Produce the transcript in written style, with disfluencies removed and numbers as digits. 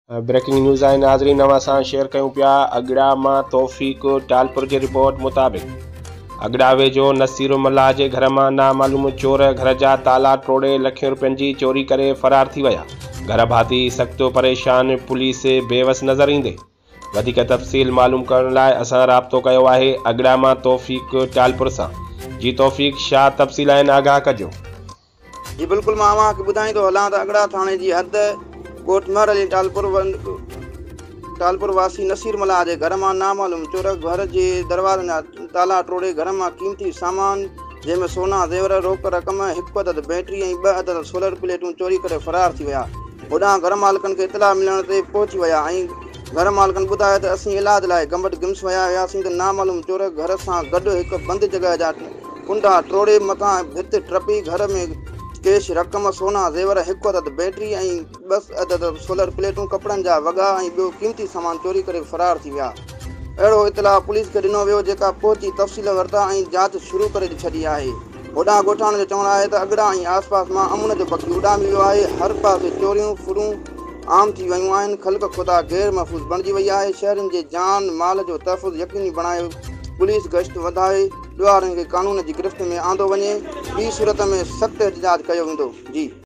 Breaking news آهي ناظرين اوهان سان شيئر ڪيون پيا اڳڙا مان توفيق ٽالپر جي رپورٽ مطابق اڳڙا ويجهو نصير ملاح جي گهر مان نامعلوم چور گهر جا تالا ٽوڙي لکين روپين جي چوري ڪري فرار ٿي ويا گهر ڀاتي سخت پريشان پوليس بيوس نظر ايندي وڌيڪ تفصيل معلوم ڪرڻ لاء اسان رابطو ڪيو آهي اڳڙا مان توفيق ٽالپر سان جي توفيق شاهه تفصيل آهن آگاهه ڪجو. جي بلڪل مان اوهان کي ٻڌائيندو هلان ته اڳڙا ٿاڻي جي حد ڳوٺ مهر علي ٽالپر ٽالپر واسي نصير ملاح جي گهر مان نامعلوم چور گهر جي دروازن جا تالا ٽوڙي گهر مان قيمتي سامان جنهن ۾ سونا زيور روڪ رقم هڪ عدد بيٽري ۽ ٻه عدد سولر پليٽون چوري ڪري فرار ٿي ويا هوڏانهن گهر مالڪن کي اطلاع ملڻ تي پهچي ويا ۽ گهر مالڪن ٻڌايو ته اسين علاج لاء گمبٽ گمس ويا هياسين ته نامعلوم چور گهر سان گڏ هڪ بند جڳهه جا ڪنڊا ٽوڙي مٿان ڀت ٽپي گهر ۾ ڪيش رقم، سونا زيور، هڪ عدد بيٽري ۽ ٻه عدد سولر پليٽون، ڪپڙن جا وڳا ۽ ٻيو قيمتي سامان چوري ڪري فرار ٿي ويا. اهڙو اطلاع پوليس کي ڏنو ويو جيڪا پهچي تفصيل ورتا ۽ جاچ شروع ڪري ڇڏي آهي. هوڏانهن ڳوٺاڻن جو چوڻ آهي ته اڳڙا ۽ آسپاس مان امن جو پکي اڏامي ويو آهي، هر پاسي چوريون ڦرون عام ٿي ويون آهن، خلق خدا غير محفوظ بڻجي وئي آهي، شهرين جي جان مال جو تحفظ يقيني بڻائي پوليس گشت وڌائي. ڏوهارين کي قانون جي گرفت ۾ آندو وڃي، ٻي صورت ۾ سخت احتجاج ڪيو ويندو. جي.